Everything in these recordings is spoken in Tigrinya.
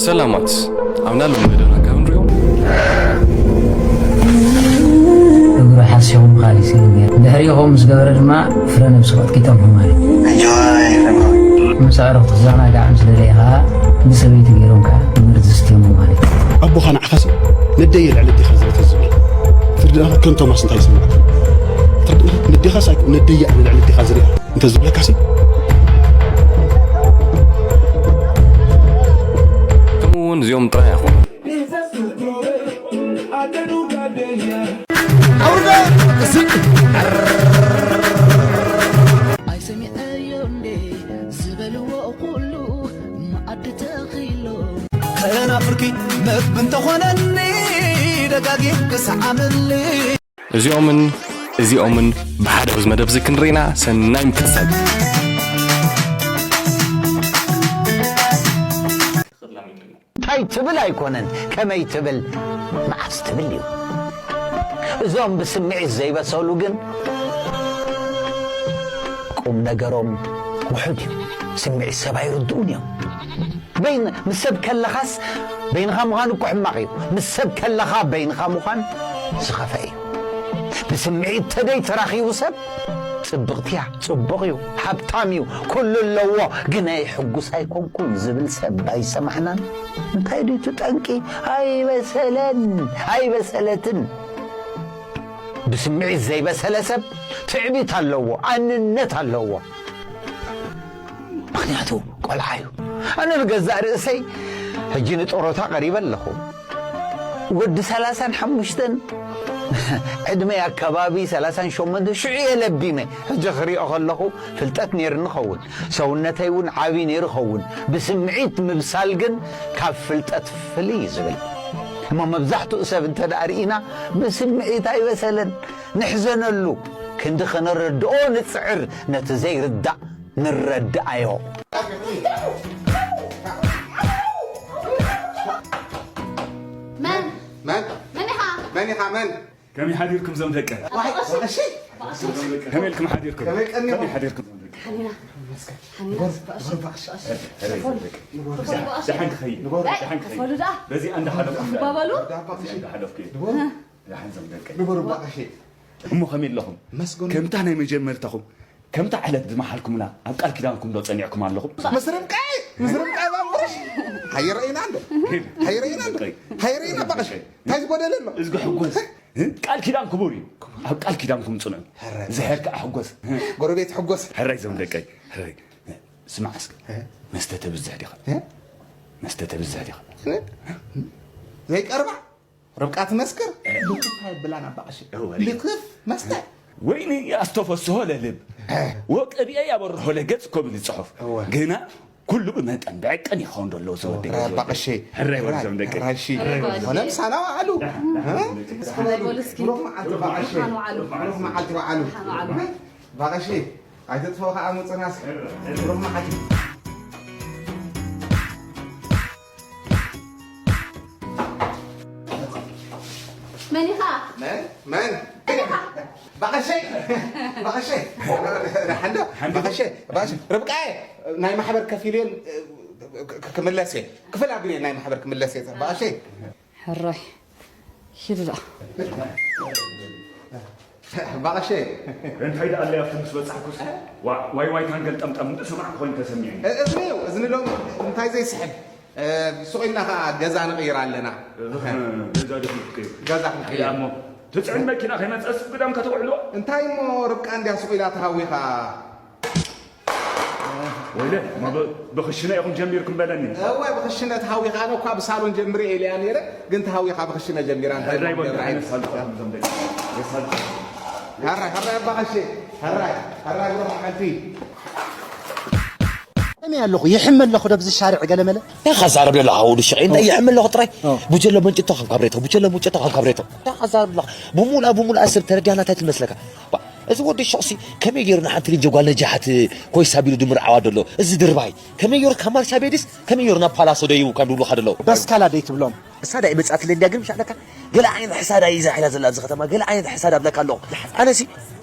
ሰላማት ኣብና ሎም መደና ካብ ንሪኦም እግሩ ሓሲኹም ኻሊሲ ድሕሪኡ ከምኡ ምስ ገበረ ድማ ፍረ ነብሲ ቀጥቂጦም ማለት እዩ። ምስ ኣዕሩኽ ክትዘናጋዕ ምስ ደለየ ከዓ ብሰበይቲ ገይሮም ከዓ መርዚ ስትዮሞ ማለት እዩ። ኣቦኻ ንዓኻሲ ነደየ ልዕሊ ኣዴኻ ዝርተ ዝብል ፍርዲ ከንቶማስ እንታይ ይስምዓካ? ፍርዲ ነዴኻስ ኣይኮ ነደየ ኣነ ልዕሊ ኣዴኻ ዝሪኣ እንተ ዝብለካሲ ከምኡ እውን እዚኦም ጥራይ ኣይኾኑን። ኣይሰሚዐዮ እንዴ ዝበልዎ ኩሉ መኣዲ ተኺሎ ከናፍርኪ መግቢ እንተኾነኒ ደጋጊም ክሰዓመኒ እዚኦምን እዚኦምን ብሓደ ኣብዚ መደብ እዚ ክንርኢና ሰናይ ምክትታል። እንታይ ትብል ኣይኮነን ከመይ ትብል መዓስ ትብል እዩ። እዞም ብስምዒት ዘይበሰሉ ግን ቁም ነገሮም ውሑድ እዩ። ስምዒት ሰብ ኣይርድኡን እዮም። በይን ምስ ሰብ ከለኻስ በይንኻ ምዃን እኮ ሕማቕ እዩ። ምስ ሰብ ከለኻ በይንኻ ምዃን ዝኸፍአ እዩ። ብስምዒት ተደይ ተራኺቡ ሰብ ጽብቕቲ እያ፣ ጽቡቕ እዩ፣ ሃብታም እዩ፣ ኩሉ ኣለዎ፣ ግናይ ሕጉስ ኣይኮንኩን ዝብል ሰብ ኣይሰማዕናን። እንታይ ድዩ እቲ ጠንቂ? ኣይበሰለን፣ ኣይበሰለትን። ብስምዒት ዘይበሰለ ሰብ ትዕቢት ኣለዎ፣ ኣንነት ኣለዎ። ምኽንያቱ ቆልዓ እዩ። ኣነ ንገዛእ ርእሰይ ሕጂ ንጦሮታ ቀሪበ ኣለኹ። ወዲ ሰላሳን ሓሙሽተን ዕድመይ ኣከባቢ ሰላሳን ሸሞንተ ሽዑ እየ ለቢመ። ሕጂ ክሪኦ ከለኹ ፍልጠት ነይርኒ ኸውን፣ ሰውነተይ እውን ዓብዪ ነይሩ ኸውን። ብስምዒት ምብሳል ግን ካብ ፍልጠት ፍልይ እዩ ዝብል። እሞ መብዛሕትኡ ሰብ እንተ ደኣ ርኢና ብስምዒት ኣይበሰለን። ንሕዘነሉ፣ ክንዲ ከነረድኦ ንጽዕር፣ ነቲ ዘይርዳእ ንረድኣዮ። መን መን መን ኢኻ? መን ኢኻ መን? ከመይ ሓዲርኩም ዞም ደቀ? ዋይ እሺ ከመይ ኢልኩም ሓዲርኩም? ከመይ ቀኒኹም? ከመይ ሓዲርኩም ዞም ደቀ? ሓኒና ሓኒና ንበሩ ንበሩ ባቕሽ ደሓን ክኸይድ ንበሩ ደሓን ክኸይድ ፈሉ ደኣ በዚ ኣንዳ ሓለፍኩም ባበሉ በዚ ኣንዳ ሓለፍኩ ንበሩ ባቕሽ ደሓን ዞም ደቀ ንበሩ ባቕሽ እሞ ከመይ ኣለኹም? መስገኑ ከምታ ናይ መጀመርታኹም ከምታ ዕለት ዝመሓልኩምላ ኣብ ቃል ኪዳንኩም ዶ ጸኒዕኩም ኣለኹም? ምስ ርብቃይ ምስ ርብቃይ ባቕሽ ሃይረኢና ኣሎ ሃይረኢና ኣሎ ሃይረኢና ባቕሽ እንታይ ዝጎደለ ኣሎ እዝጊ ሕጎስ ቃል ኪዳን ክቡር እዩ። ኣብ ቃል ኪዳንኩም ጽንዑ። ዝሕር ከዓ ሕጎስ። ጎረቤት ሕጎስ ሕራይ ዞም ደቀይ ሕራይ። ስማዕ እስከ መስተ ተብዝሕ ዲኻ? መስተ ተብዝሕ ዲኻ? ዘይቀርባ ርብቃ ትመስክር ልክፍ ኣይብላን ኣባቕሽ ልክፍ መስተ ወይኒ ኣስተፈስሆ ለልብ ወቅብኤ ያበርሆ ለገጽ እኮ ብል ጽሑፍ ግና ኩሉ ብመጠን ብዕቅን ይኸውን ዘሎ ዝወደይ ኣባቕሽ ሕራይ ወርዞም ደቂ ሕራይሺ ሆነ ምሳና ዋዕሉ በሉ እስኪ ብሩኽ መዓልቲ ባቕሽ ሓኑ ዓሉ ብሩኽ መዓልቲ ባዕሉ ሓኑ ዓሉ ባቕሽ ኣይትጥፍኦ ከዓ ምፅናስ ብሩኽ መዓልቲ መን ኢኻ? መን መን ባቐሸይ ባቐሸይ ሓንዶ ባቐሸይ ባቐሸይ ርብቃየ ናይ ማሕበር ከፊል እየ ክምለስ እየ ክፍል ኣብየ ናይ ማሕበር ክምለስ እየ ባቐሸይ ሕራይ ሂድ ደኣ ባቐሸ እንታይ ደኣ ኣለይ ኣብቲ ምስ በጻሕኩስ ዋይ ዋይ ታንገል ጠምጠም እንዶ ሰማዕኩ ኮይኑ ተሰሚዑ እዝኒ እዩ እዝኒ ሎም እንታይ ዘይስሕብ ሱቕ ኢልና ከዓ ገዛ ንቕይር ኣለና ገዛ ደፊትኩ ገዛ ክንቅይር እሞ ትፅዕን መኪና ከይመፀስ ግዳም ከተውዕልዎ እንታይ እሞ ርብቃ እንድያ ሱቕ ኢላ ተሃዊኻ ወይለ ብኽሽነ ኢኹም ጀሚርኩም በለኒ እወ ብኽሽነ ተሃዊኻ ኣነ እኳ ብሳሎን ጀምሪ ኢለያ ነይረ ግን ተሃዊኻ ብኽሽነ ጀሚራ እንታይ ሕራይ በሉ ጀምራ ሕነ ኣይነት ሳልፋ ዞም ደቂ የሳልፋ ሕራይ ሕራይ ኣባቐሸ ሕራይ ሕራይ ብሮ መዓልቲ እኔ ኣለኹ ይሕመ ኣለኹ ደብዚ ሻርዕ ገለመለ እንታይ ዛረብ ዘሎ ሓወዱ ሽቕ እንታይ ይሕመ ኣለኹ ጥራይ ኦ። ቡጀሎ መንጭቶ ካብ ካብሬቶ ቡጀሎ መንጭቶ ካብ ካብሬቶ እንታይ ዛረብ ኣለኹ ብሙላ ብሙላ ሰብ ተረዲያና እንታይ ትመስለካ ባ፣ እዚ ወዲ ሽቕሲ ከመይ ገይሩ ንሓንቲ ልጅ ጓል ነጃሓት ኮይሳ ቢሉ ድምርዓዋ ደሎ እዚ ድርባይ ከመይ ገይሩ ካብ ማርሻ ቤድስ ከመይ ገይሩ ናብ ፓላሶ ደይቡ ካብ ድብሉኻ ደሎ በስካላ ደይ ትብሎም ሕሳዳ ይመጻትለ እንዲያ ግን ምሻለካ ገለ ዓይነት ሕሳዳ ይዛ ሒላ ዘላ ኣብዚ ከተማ ገለ ዓይነት ሕሳዳ ኣብለካ ኣለኹ ኣነሲ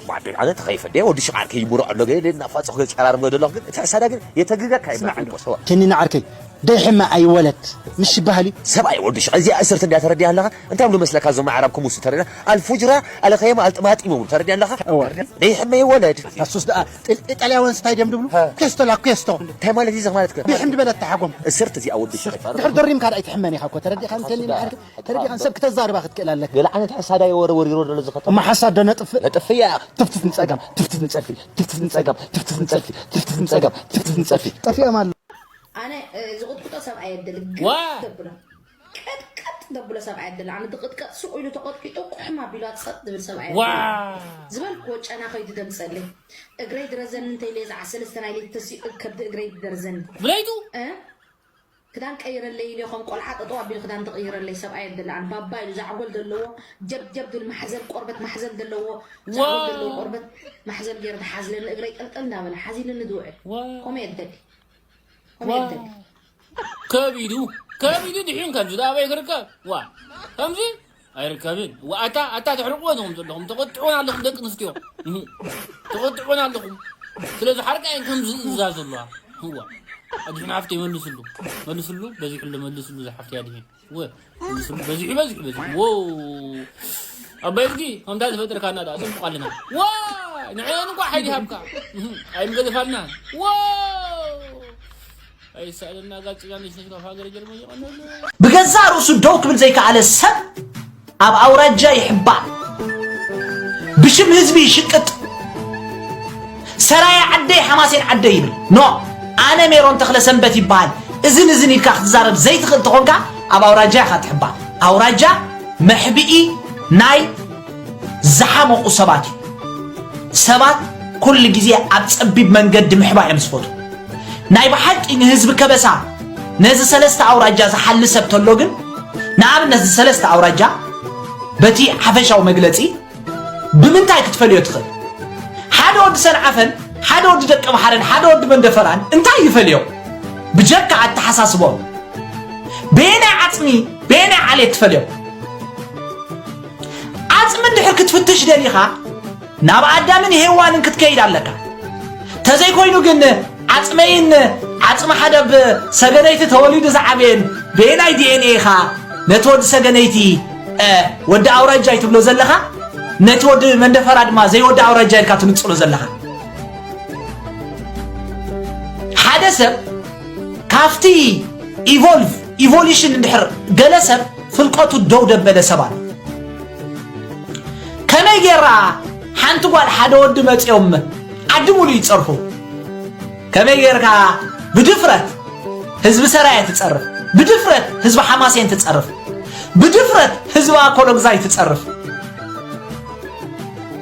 ባዕደይ ኣነ ተኸይፈ ደ ወዲ ሽቓር ከይምሮ ኣሎ ገለ እናፋጽኹ ገለ ጨራርም ገለ ኣለኹ ግን እቲ ሕሳዳ ግን የተግገካ ይመጽእ ሰዋ ከኒና ዓርከይ ደይሕመ ኣይወለድ ምሽ ይበሃል እዩ። ሰብኣይ ወዲ ሽቕ እዚኣ እስርት እንዲያ ተረዲያ ኣለኻ እንታይ ብሉ መስለካ እዞም ኣዕራብ ክሙሱ ተረዲያ ኣልፉጅራ ኣለኸየማ ኣልጥማጢም ይብሉ ተረዲያ ኣለኻ እወ። ደይሕመ ይወለድ ኣሱስ ደኣ ጥ- ኢጣልያውያን ስታይ ድዮም ድብሉ? ኬስቶ ላ ኬስቶ እንታይ ማለት እዩ ማለት ከ ቢሕም ድበለት ተሓጎም። እስርት እዚኣ ወዲ ሽቕ ድሕር ደሪምካ ደኣ ኣይትሕመን ኢኻ እኮ ተረዲኻ እንተኒ ተረዲኻ እንሰብ ክተዛርባ ክትክእል ኣለካ። ገለ ዓይነት ሕሳዳ የወረ ወሪሮ ዘሎ ዝኸተ እማ ሓሳድ ዶ ነጥፍእ? ነጥፍእ እያ። ትፍትፍ ንጸጋም ትፍትፍ ንጸጋም ትፍትፍ ንጸጋም ትፍትፍ ንጸጋም ትፍትፍ ንጸጋም ትፍትፍ ንጸፊ ጠፊኦም ኣሎ። ኣነ ዝቕጥቅጦ ሰብኣይ የድሊ ዋ! ግጥ ተብሎ ቅጥቅጥ ተብሎ ሰብኣይ የድሊ ኣነ ዝቕጥቀጥ ሱቕ ኢሉ ተቐጥቂጡ ቁሕም ኣቢሉ ጸጥ ዝብል ሰብኣይ ዋ! የድሊ ዝበልክዎ ጨና ከይዱ ደምፀለይ እግረይ ድረዘኒ እንተኢለ ዝዓ ሰለስተ ናይ ለይቲ ተሲኡ ከብዲ እግረይ ድደርዘኒ ብለይቱ እ? ክዳን ቀይረለይ ኢለ ከም ቆልዓ ጠጠው ኣቢሉ ክዳን ተቐይረለይ ሰብኣይ የድሊ ኣነ ባባ ኢሉ ዛዕጎል ዘለዎ ጀብ ጀብ ዝብል ማሕዘል ቆርበት ማሕዘል ዘለዎ ዛዕጎል ዘለዎ ቆርበት ማሕዘል ገይሩ ተሓዝለኒ እግረይ ጠልጠል እንዳበለ ሓዚልኒ ዝውዕል ከምኡ የደሊ ከቢዱ ከቢዱ ድሒን ከምዚ ዳ ኣበይ ክርከብ ዋ ከምዚ ኣይርከብን ዋ ኣታ ኣታ ተሕርቅዎ ዲኹም ዘለኹም ተቆጥዑን ኣለኹም ደቂ ኣንስትዮ እህ፣ ተቆጥዑን ኣለኹም ስለዚ ሓርቃ እየን ከምዚ ዝእዛ ዘለዋ ዋ ኣድሒን ሓፍተይ መልስሉ መልስሉ በዚሕሉ መልስሉ ዝሓፍተይ ኣድሒን ወ- መልስሉ በዚሑ በዚሑ በዚሑ ዎ ኣባይ እዝጊ ከምታ ዝፈጠርካና ዳ ጽቡቅ ኣለና ዋ ንዕን እንኳ ሓይሊ ሃብካ እህ፣ ኣይምገዘፋልና ዎ ኣይሳእለና ጋር ጭቃ ነሽ ነሽ ካብ ሃገር ጀርመን ይቀነሉ ብገዛእ ርእሱ ደው ክብል ዘይከኣለ ሰብ ኣብ ኣውራጃ ይሕባእ፣ ብሽም ህዝቢ ይሽቅጥ። ሰራየ ዓደይ ሓማሴን ዓደይ ይብል። ኖ ኣነ ሜሮን ተኽለሰንበት ይበሃል። እዝን እዝን ኢልካ ክትዛረብ ዘይትኽእል ተኾንካ ኣብ ኣውራጃ ኢኻ ትሕባእ። ኣውራጃ መሕብኢ ናይ ዝሓመቑ ሰባት እዩ። ሰባት ኩሉ ግዜ ኣብ ጸቢብ መንገዲ ምሕባእ እዮም ዝፈትዉ። ናይ ብሓቂ ንህዝቢ ከበሳ ነዚ ሰለስተ ኣውራጃ ዝሓሊ ሰብ ተሎ ግን ንኣብነት እዚ ሰለስተ ኣውራጃ በቲ ሓፈሻዊ መግለጺ ብምንታይ ክትፈልዮ ትኽእል? ሓደ ወዲ ሰንዓፈን ሓደ ወዲ ደቀምሓረን ሓደ ወዲ መንደፈራን እንታይ ይፈልዮም? ብጀካ ኣተሓሳስቦም በየናይ ዓጽሚ በየናይ ዓሌት ትፈልዮም? ዓጽሚ እንድሕር ክትፍትሽ ደሊኻ ናብ ኣዳምን ሄዋንን ክትከይድ ኣለካ። ተዘይኮይኑ ግን ዓጽመይን ዓጽሚ ሓደ ብ ሰገነይቲ ተወሊዱ ዝዓበየን በየናይ ዲኤንኤ ኢኻ ነቲ ወዲ ሰገነይቲ እ፣ ወዲ ኣውራጃይ ትብሎ ዘለኻ ነቲ ወዲ መንደፈራ ድማ ዘይወዲ ኣውራጃይ ኢልካ ትንጽሎ ዘለኻ። ሓደ ሰብ ካብቲ ኢቮልቭ ኢቮሉሽን እንድሕር ገለ ሰብ ፍልቀቱ ደው ደበለ ሰብ ኣሎ። ከመይ ጌራ ሓንቲ ጓል ሓደ ወዲ መጺኦም ዓዲ ሙሉ ይጸርፉ? ከመይ ጌርካ ብድፍረት ህዝቢ ሰራየ ትጸርፍ? ብድፍረት ህዝቢ ሓማሴን ትጸርፍ? ብድፍረት ህዝቢ ኣኮሎግዛይ ትጸርፍ?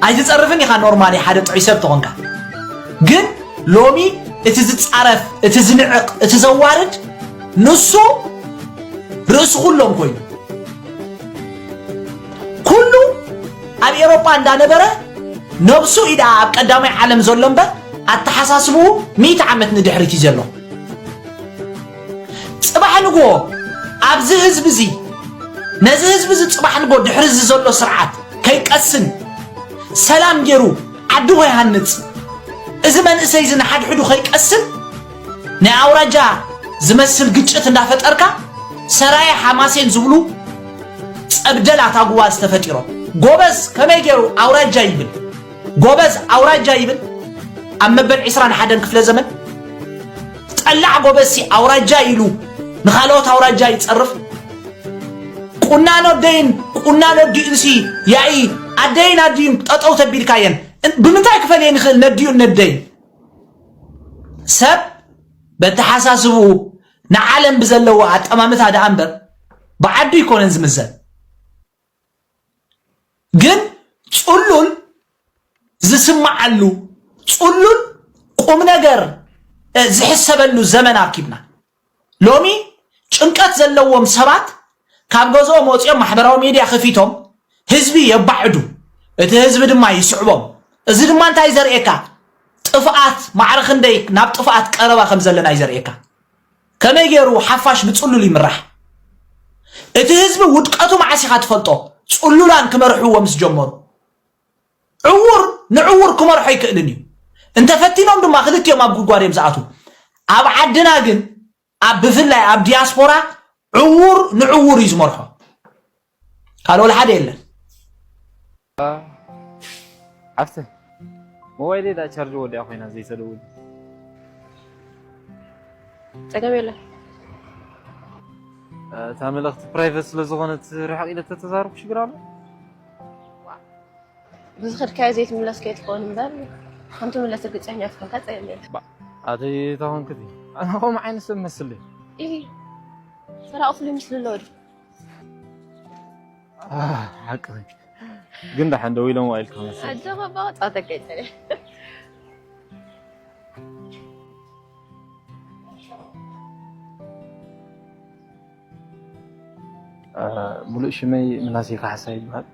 ኣይትጸርፍን ኢኻ ኖርማሊ ሓደ ጥዑይ ሰብ ተኾንካ። ግን ሎሚ እቲ ዝጻረፍ፣ እቲ ዝንዕቕ፣ እቲ ዘዋርድ ንሱ ርእሲ ኩሎም ኮይኑ ኩሉ ኣብ ኤሮጳ እንዳነበረ ነብሱ ኢዳ ኣብ ቀዳማይ ዓለም ዘሎ እምበር ኣተሓሳስብኡ ሚእቲ ዓመት ንድሕሪት እዩ ዘሎ። ጽባሕ ንግሆ ኣብዚ ህዝቢ እዚ ነዚ ህዝቢ እዚ ጽባሕ ንግሆ ድሕሪ እዚ ዘሎ ስርዓት ከይቀስን ሰላም ገይሩ ዓዲ ከይሃንጽ እዚ መንእሰይ እዚ ንሓድሕዱ ከይቀስን ናይ ኣውራጃ ዝመስል ግጭት እንዳፈጠርካ ሰራየ ሓማሴን ዝብሉ ጸብደላት ኣጉባዝ ተፈጢሮም። ጎበዝ ከመይ ገይሩ ኣውራጃ ይብል? ጎበዝ ኣውራጃ ይብል? ኣብ መበል ዕስራን ሓደን ክፍለ ዘመን ጠላዕ ጎበዝሲ ኣውራጃ ኢሉ ንኻልኦት ኣውራጃ ይጸርፍ? ቁናኖ ኣደይን ቁናኖ ኣዲኡንሲ ያኢ ኣደይን ኣዲኡን ጠጠው ተቢልካየን እ- ብምንታይ ክፈልየን ይኽእል ነዲኡን ነደይን? ሰብ በተሓሳስብኡ ንዓለም ብዘለዎ ኣጠማምታ ደኣ እምበር ብዓዱ ኣይኮነን ዝምዘን። ግን ጽሉል ዝስምዓሉ ጽሉል ቁም ነገር እ፣ ዝሕሰበሉ ዘመን ኣርኪብና። ሎሚ ጭንቀት ዘለዎም ሰባት ካብ ገዝኦም ወጺኦም ማሕበራዊ ሜድያ ከፊቶም ህዝቢ የባዕዱ፣ እቲ ህዝቢ ድማ ይስዕቦም። እዚ ድማ እንታይ ዘርእየካ? ጥፍኣት ማዕረ ክንደይ ናብ ጥፍኣት ቀረባ ከም ዘለና እዩ ዘርእየካ። ከመይ ገይሩ ሓፋሽ ብጽሉል ይምራሕ? እቲ ህዝቢ ውድቀቱ መዓስ ኢኻ ትፈልጦ? ጽሉላን ክመርሕዎ ምስ ጀመሩ። ዕዉር ንዕዉር ክመርሖ ኣይክእልን እዩ። እንተፈቲኖም ድማ ክልቲኦም ኣብ ጉድጓድ እዮም ዝኣትዉ። ኣብ ዓድና ግን ኣብ ብፍላይ ኣብ ዲያስፖራ ዕውር ንዕውር እዩ ዝመርሖ። ካልእ ወላ ሓደ የለን። ዓፍተ ሞባይለይ ዳ ቻርጅ ወዲኣ ኮይና ዘይተደውል። ጸገም የለን። እታ መልእኽቲ ፕራይቨት ስለ ዝኾነት ርሕቕ ኢለ ተተዛረብኩ ሽግር ኣሎ? ብዝኸድካዮ ዘይትምለስ ከይትኸውን እምበር ከም ትምለስ ርግጸኛ ትኾንካ ጸገም የለን። ኣተይ ተኾንክቲ ኣነ ከምኡ ዓይነት ሰብ መስል ኢሂ ሰራቒ ፍሉይ ምስሉ ኣለዎ ድዩ? ሓቂ ግን ደሓን ደው ኢሎም ዋኢልካ መስል ኣጆኻ እባ ጸወታ ከይጸንሕ። ሙሉእ ሽመይ ምናሴ ካሕሳ ይበሃል።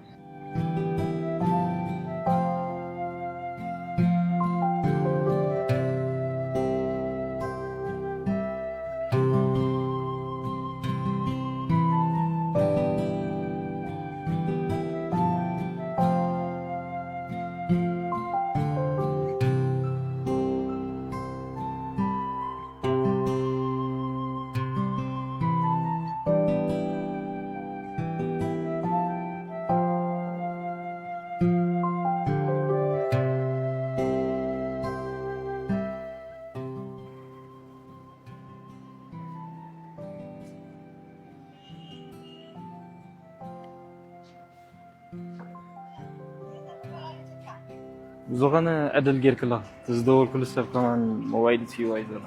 ዝኾነ ዕድል ጌርክላ እቲ ዝደወልኩሉ ሰብ ከማን ሞባይል ትይዋ እዩ ዘሎ።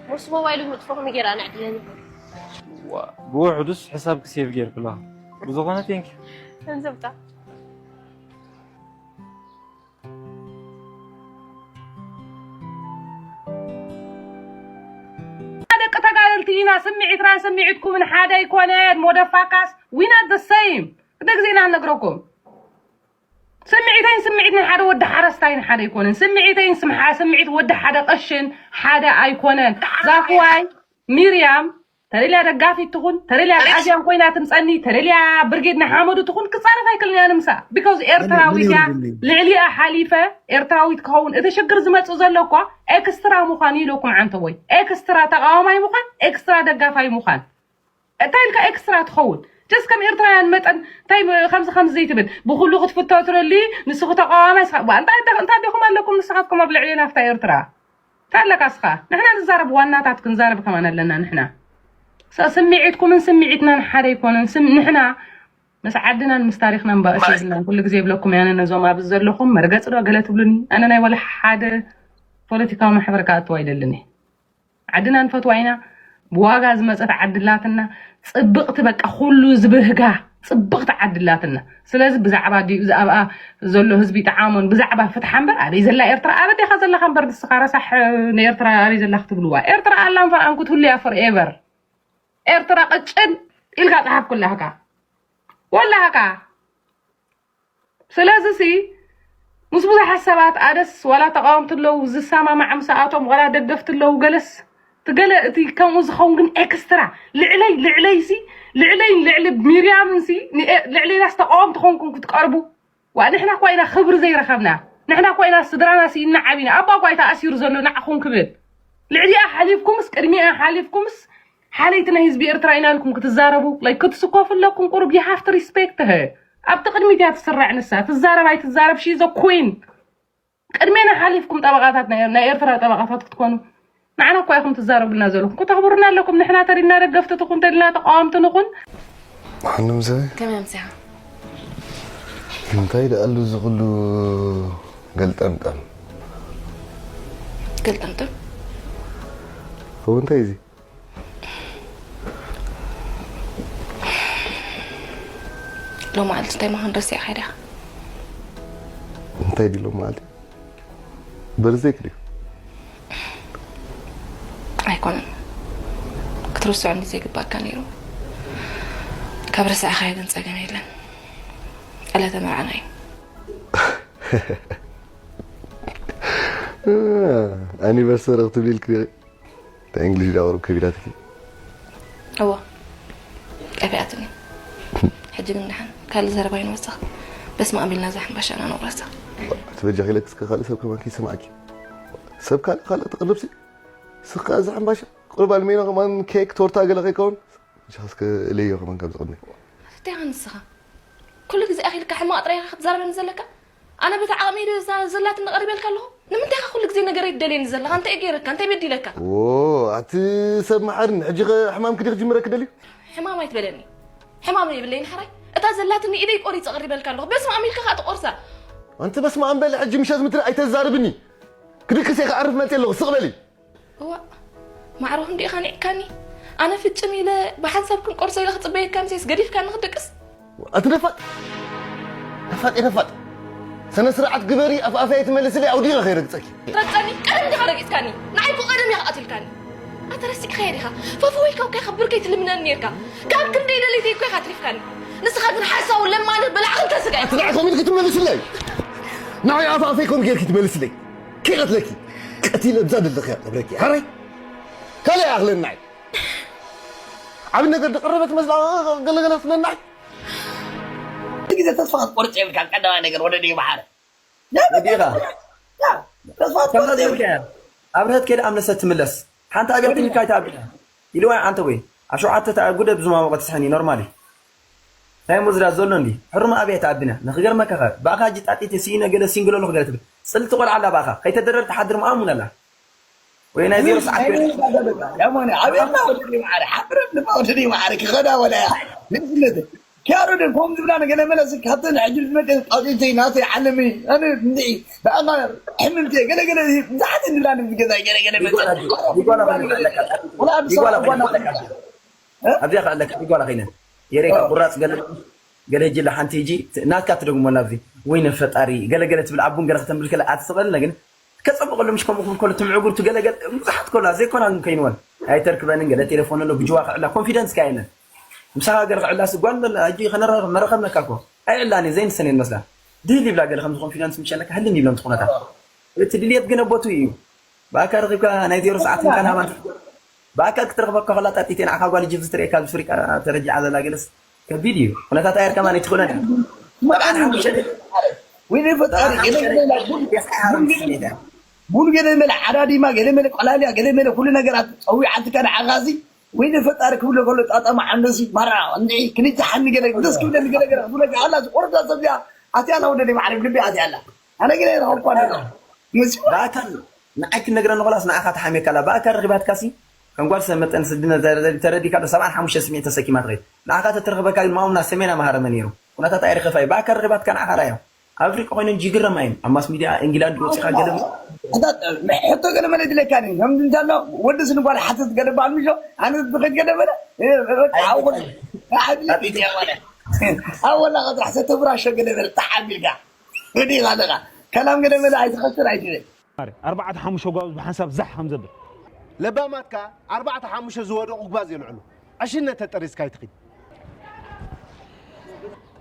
ሞስ ሞባይሉ ምጥፎ ከመይ ጌራ ንዕድለኒ ብውሕዱስ ሕሳብ ክሴቭ ጌርክላ ብዝኾነ ቴንክ ገንዘብታ ደቂ ተጋደልቲ ኢና። ስምዒትናን ስምዒትኩምን ሓደ ኣይኮነን። ሞደፋካስ we not the same። ክደ ግዜ ኢና ንነግረኩም። ስምዒተይን ስምዒት ናይ ሓደ ወዲ ሓረስታይን ሓደ ኣይኮነን። ስምዒተይን ስምዓ ስምዒት ወዲ ሓደ ቀሽን ሓደ ኣይኮነን። ዛፍዋይ ሚርያም ተደልያ ደጋፊት ትኹን ተደልያ ኣግኣዝያን ኮይና ትምፀኒ ተደልያ ብርጌድ ንሓመዱ ትኹን ክፃረፍ ኣይክልን እያ ንምሳ because ኤርትራዊት እያ። ልዕሊኣ ሓሊፈ ኤርትራዊት ክኸውን እቲ ሽግር ዝመፅእ ዘሎ እኳ ኤክስትራ ምዃን ኢለኩም ዓንተቦይ ኤክስትራ ተቃዋማይ ምዃን ኤክስትራ ደጋፋይ ምዃን እንታይ ኢልካ ኤክስትራ ትኸውን just ከም ኤርትራውያን መጠን እንታይ ከምዚ ከምዚ ዘይትብል ብኩሉ ክትፍቶ ትደሊ ንስኺ ተቃዋማይ እንታይ ዲኹም ኣለኩም ንስኻትኩም ኣብ ልዕሌና ኣብታ ኤርትራ እንታይ ኣለካ እስኻ ንሕና ንዛረብ ዋናታት ክንዛረብ ከማን ኣለና ንሕና ስምዒትኩምን ስምዒትናን ሓደ ኣይኮነን ንሕና ምስ ዓድናን ምስ ታሪኽናን ባእሲ የብልናን ኩሉ ግዜ ይብለኩም ያነ ነዞም ኣብዚ ዘለኹም መርገፂ ዶ ገለ ትብሉኒ ኣነ ናይ ወላ ሓደ ፖለቲካዊ ማሕበር ክኣትው ኣይደልን እየ ዓድና ንፈትዋ ኢና ብዋጋ ዝመፀት ዓዲ ኣላትና ፅብቕቲ በቃ ኩሉ ዝብህጋ ፅብቕቲ ዓዲ ኣላትና ስለዚ ብዛዕባ ዲኡ ዝኣብኣ ዘሎ ህዝቢ ይጥዓሞን ብዛዕባ ፍትሓ እምበር ኣበይ ዘላ ኤርትራ ኣበዴኻ ዘለኻ እምበር ንስኻ ረሳሕ ንኤርትራ ኣበይ ዘላ ክትብልዋ ኤርትራ ኣላን ፈርኣን ክትህሉ እያ ፎርኤቨር ኤርትራ ቅጭን ኢልካ ፀሓፍ ኩላህካ ወላህካ ስለዚ ሲ ምስ ብዙሓት ሰባት ኣደስ ዋላ ተቃወምቲ ኣለዉ ዝሰማማዕ ምስኣቶም ዋላ ደገፍቲ ኣለዉ ገለስ ትገለ እቲ ከምኡ ዝኸውን ግን ኤክስትራ ልዕለይ ልዕለይ ሲ ልዕለይን ልዕሊ ሚርያምን ሲ ልዕለይናስ ተቃወምቲ ኮንኩም ክትቀርቡ ዋ ንሕና እኳ ኢና ክብሪ ዘይረኸብና ንሕና እኳ ኢና ስድራና ስኢና ዓቢና ኣባ እኳ እዩ ተኣሲሩ ዘሎ ንዓኹም ክብል ልዕሊኣ ሓሊፍኩምስ ቅድሚኣ ሓሊፍኩምስ ሓለይቲ ናይ ህዝቢ ኤርትራ ኢና ኢልኩም ክትዛረቡ like ክትስኮፉ ኣለኩም ቁሩብ you have to respect her ኣብቲ ቅድሚት እያ ትስራዕ ንሳ ትዛረብ ኣይትዛረብ she is a queen ቅድሜና ሓሊፍኩም ጠበቃታት ናይ ናይ ኤርትራ ጠበቃታት ክትኮኑ ንዓና እኳ ኢኹም ትዛረቡልና ዘለኹም ከተኽብሩና ኣለኩም ንሕና ተሪና ደገፍቲ ትኹን ተሪና ተቃወምቲ ንኹን መሓንምዘ ከመይ ኣምሲኻ እንታይ ደኣሉ እዚ ኩሉ ገልጠምጠም ገልጠምጠም እው እንታይ እዚ ሎማዓልቲ እንታይ ምዃን ረሲዕኻ ዲኻ እንታይ ድዩ ሎማዓልቲ በርዝደይክ ድዩ ኣይኮነን ክትርስዖ እንዲ ዘይግባእካ ነይሩ ካብ ረሳዕኻዮ ግን ፀገም የለን ዕለተ መርዓና እዩ ኣኒቨርሰሪ ክትብል ኢልክ እንታይ እንግሊሽ ዳወሩ ከቢዳትኪ እዎ ጠፊኣትኒ ሕጂ ግን ደሓን ካልእ ዘረባ ይንወስኽ በስመ ኣብ ኢልና እዛ ሕምባሻ ኢና ነቑረሳ ትበጃኺ ኢለክ እስከ ካልእ ሰብ ከማን ከይሰማዕኪ ሰብ ካልእ ካልእ ትቕርብሲ ስኻ እዛ ሕምባሻ ቁርብ ኣልሜኖ ከማን ኬክ፣ ቶርታ ገለ ከይከውን? ንስኻ እስከ እለዮ ከማን ካብዚ ቅድሚ። እንታይ ኢኻ ንስኻ? ኩሉ ግዜ ኣኺልካ ሕማቕ ጥራይ ኢኻ ክትዛረበኒ ዘለካ? ኣነ በቲ ዓቕመይ ዶ እዛ ዘላትኒ ቀሪበልካ ኣለኹ? ንምንታይ ኢኻ ኩሉ ግዜ ነገረይ ትደልየኒ ዘለኻ? እንታይ እየ ገይረካ? እንታይ በዲለካ? ዎ፣ ኣቲ ሰብ መሓርን፣ ሕጂ ኸ ሕማም ክዲ ክጅምረኪ ደልዩ? ሕማም ኣይትበለኒ። ሕማም የብለይን ሓራይ። እታ ዘላትኒ ኢደይ ቆሪጸ ቀሪበልካ ኣለኹ። በስመ ኣም ኢልካ ኸኣ ትቆርሳ። ኣንቲ በስመ ኣም በሊ፣ ሕጂ ምሸት ምትሪ ኣይተዛርብኒ። ክድቅስ እየ ክዓርፍ መጽየ ኣለኹ፣ ስቕ በሊ። እዋእ፣ ማዕረ ክንዲኢኻ ኒዕካኒ። ኣነ ፍጭም ኢለ ብሓንሳብ ክንቆርሶ ኢለ ክጽበየካ፣ ምሴስ ገዲፍካኒ ክትድቅስ። ኣቲ ደፋጥ፣ ደፋጥ፣ ደፋጥ። ስነ ስርዓት ግበሪ፣ ኣፍ ኣፈይ ትመልስለይ፣ ኣውዲቐ ከይረግጸኪ። ትረግጸኒ? ቀደም ዲኻ ረጊጽካኒ? ንዓይ እኮ ቀደም ኢኻ ቀቲልካኒ። ኣታ ረሲዕካዮ ዲኻ? ፈፈው ኢልካ እኮ ኢኻ ብርከይ ትልምነኒ ኔርካ። ካብ ክንደይ ደለይተይ እኮ ኢኻ ኣትሪፍካኒ። ንስኻ ግን ሓሳዊ ለማኒ በላዕ ክልተ ስጋ ኢኻ። ኣቲ ንዓይ ከምኡ ኢልኪ ትመልስለይ? ንዓይ ኣፍ ኣፈይ ከምኡ ጌርኪ ትመልስለይ? ከይቐትለኪ ቀቲለ ብዛ ደለኺ እያ ቀብረኪ። ሓራይ ካልእ ይኣኽለኒ ንዓይ። ዓቢ ነገር ዝቐረበ ትመስላ ገለገለ ትብለኒ ንዓይ። ግዜ ተስፋ ክትቆርጽ የብልካን። ቀዳማይ ነገር ወደ ዲዩ መሓረ ወዲኻ ተስፋ ከምዛ ክትቆርጽ የብልካን። ዘይብልካ ኣብርሀት ከይዳ ኣምለሰት ትምለስ። ሓንቲ ኣብያ ክትልካ ኣይትኣብያ ኢልዋ ኣንተ ወይ ኣብ ሸውዓተ ተኣ ጉደ ብዙ ማሞቀ ትስሕኒ ኖርማል እዩ። ናይ ሙዝራ ዘሎ እንዲ ሕሩም ኣብያ ኣይትኣብና ንክገርመካ ከ ብኣኻ ሕጂ ጣጢት ስኢነ ገለ ሲንግሎ ኣለኹ ገለ ትብል ጽልቲ ቆልዓ ኣላ ብኣኻ ከይተደረር ትሓድር ምኣሙን ኣላ ወይ ናይ ዜሮ ሰዓት ያማኒ ኣቤና ወደዲ ማዕረ ሓብረ ድማ ወደዲ ማዕረ ክኸዳ ወላያ ንስነት ኪያሮ ደን ኮም ዝብላ ነገለ መለስ ካብተን ሕጂ ዝመደ ጣውጢተይ ናተይ ዓለመይ ኣነ እንዲ ብኣማ ሕምምተ ገለገለ ብዙሓት እንብላ ንብገዛ ገለገለ መጸ ዲጓላ ኮይነ ኣለካ ዲጓላ ኮይነ ኣለካ ኣብዚኣ ከ ኣለካ ዲጓላ ኮይነ የሬካ ቁራጽ ገለ ገለ ጅላ ሓንቲ ሂጂ ናትካ ትደግሞ ናብዚ ወይነ ፈጣሪ ገለገለ ትብል ኣቡን ገለ ከተንብል ከለ ኣትስቐልና ግን ከጸብቐሉ ምሽ ከምኡ ክብል ከሎ ትምዕጉር ትገለገል ብዙሓት ከሎ ዘይኮና ግን ከይንወን ኣይተርክበንን ገለ ቴሌፎን ኣሎ ብጅዋ ክዕላ ኮንፊደንስ ካየለን ምሳኻ ገለ ክዕላ ስጓል ዘሎ ሕጂ ከነራኸብ መረኸብነካ እኮ ኣይዕላን ዘይንሰን የን መስላ ድህል ይብላ ገለ ከምዚ ኮንፊደንስ ምሸለካ ህልን ይብሎም ትኹነታት እቲ ድልየት ግን ኣቦቱ እዩ ብኣካ ረኺብካ ናይ ዜሮ ሰዓት እንካን ሃባን ብኣካ ክትረኽበካ ከላ ጣጢቴ ንዓኻ ጓል ጅብዚ ትርእየካ ብፍሪቃ ተረጂዓ ዘላ ገለስ ከቢድ እዩ ኩነታት ኣየር ከማን ኣይትኽእሎን እያ ወይኔ ፈጣሪ ገለ ገለ ቡን ገለ መለ ዓዳዲማ ገለ መለ ቆላሊያ ገለ መለ ኩሉ ነገራት ጸዊዓትካ ንዓኻሲ ወይኔ ፈጣሪ ክብሎ ከሎ ጣጣማ ዓንደሲ ማራ እንዲ ክልተ ሓኒ ገለ ደስ ክብለኒ ገለ ገለ ክብለካ ኣላ ዝቆርዳ ሰብ እዚኣ ኣትያ ኣላ ወደደይ ማዕረግ ልቢ ኣትያ ኣላ ኣነ ገለ ረኸብኳ ኣለና መሲዋ ብኣካል ንዓይ ክትነግረኒ ከላስ ንዓኻ ተሓሚየካ ኣላ ብኣካል ረኺባትካሲ ከም ጓል ሰብ መጠን ስድነ ተረዲካ ዶ ሰብዓን ሓሙሽተ ስሚዒት ተሰኪማ ትኸይድ ንዓኻ ተትረኽበካ ግን ማኡምና ሰሜና መሃረመ ነይሩ ኩነታት ኣይረኸፋ እዩ ብኣካል ረኺባትካ ንዓኻ ራዮ ኣብ ኣፍሪቃ ኮይነን ጅግረማ እየን ኣብ ማስ ሚድያ ኢንግላንድ ወፂኻ ገለ ሕቶ ገለ መለ ይድለካ ኒ ከም እንታሎ ወዲ ስንጓል ሓተት ገለ ባል ምሾ ኣነ ዝኸድ ገለ መለ ኣወላ ቀጥራሕ ሰተብራሾ ገለ መለ ተሓቢልካ ወዲ ኣለኻ ከላም ገለ መለ ኣይትኸስር ኣይትብል ኣርባዕተ ሓሙሽተ ጓብዝ ብሓንሳብ ዛሕ ከም ዘብል ለባማትካ ኣርባዕተ ሓሙሽተ ዝወደቑ ጓዝ የልዕሉ ዕሽነት ተጠሪዝካ ኣይትኺድ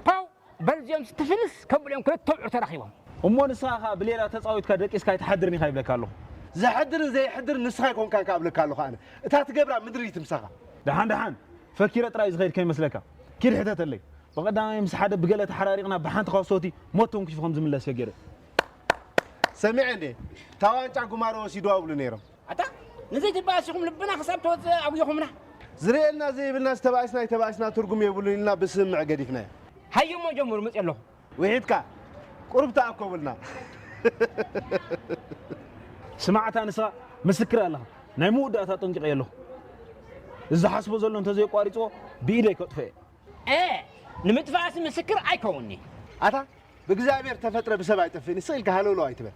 ፓው በልዚኦም ስትፍንስ ከብልኦም ክልተ ብዑር ተራኺቦም እሞ ንስኻ ከኣ ብሌላ ተጻዊትካ ደቂስካ ኣይትሓድርን ኢኻ ይብለካ ኣለኹ። ዘሕድርን ዘየሕድርን ንስኻ ኣይኮንካን ከኣ እብለካ ኣለኹ ኣነ። እታ ትገብራ ምድሪ ትምሳኻ። ደሓን ደሓን ፈኪረ ጥራይ ዝኸይድ ከይመስለካ። ኪድ ሕተተለይ። ብቐዳማይ ምስ ሓደ ብገለ ተሓራሪቕና ብሓንቲ ካሶቲ ሞት ተንኪፉ ከም ዝምለስ እየ ገይረ። ሰሚዐ እንዴ? እታ ዋንጫ ጉማረ ወሲድዋ ይብሉ ነይሮም። ኣታ ንዘይትበኣስ ኢኹም ልብና ክሳብ ተወፅእ ኣጉይኹምና። ዝርእየልና ዘይብልናስ ተባኢስና ኣይተባኢስና ትርጉም የብሉን ኢልና ብስምምዕ ገዲፍናዮ። ሃየሞ ጀምሩ መፅእ ኣለኹ። ውሒድካ ቁሩብ ተኣከቡልና። ስማዕ ኣታ ንስኻ ምስክር ኣለኻ። ናይ መወዳእታ ኣጠንቂቐዮ ኣለኹ። እዚ ዝሓስቦ ዘሎ እንተዘየቋሪፅዎ ብኢደይ ከጥፍኦ እየ። እ ንምጥፋእሲ ምስክር ኣይከውንኒ። ኣታ ብእግዚኣብሔር ተፈጥረ ብሰብ ኣይጠፍእን ስቕ ኢልካ ሃለውለው ኣይትበል።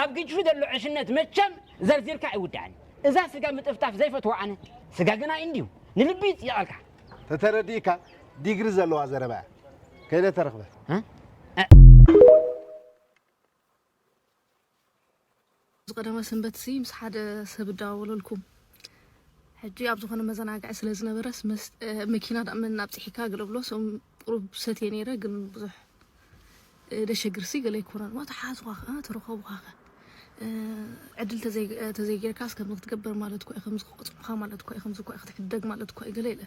ኣብ ግጅፊ ዘሎ ዕሽነት መቸም ዘርዚርካ ኣይውዳእን። እዛ ስጋ ምጥፍጣፍ ዘይፈትዎ ኣነ። ስጋ ግና እንድዩ ንልቢ ይፅይቐልካ። ተተረዲእካ ዲግሪ ዘለዋ ዘረባ እያ። ከይደ ተረኽበ። ዝቀደመ ሰንበት ሲ ምስ ሓደ ሰብ እዳዋወለልኩም ሕጂ ኣብ ዝኾነ መዘናግዒ ስለ ዝነበረስ መኪና ዳእመን ኣብፅሒካ ገለ ብሎ ቁሩብ ሰትየ ነይረ ግን ብዙሕ ደሸግር ሲ ገለ ኣይኮነን ሞ ተሓዝኳ ከ ተረኸብኳ ከ ዕድል ተዘይጌርካስ ከምዚ ክትገብር ማለት ኮ ከምዚ ክቆፅዑኻ ማለት ኮ ከምዚ ኮ ክትሕደግ ማለት ኮ ገለ ኢለ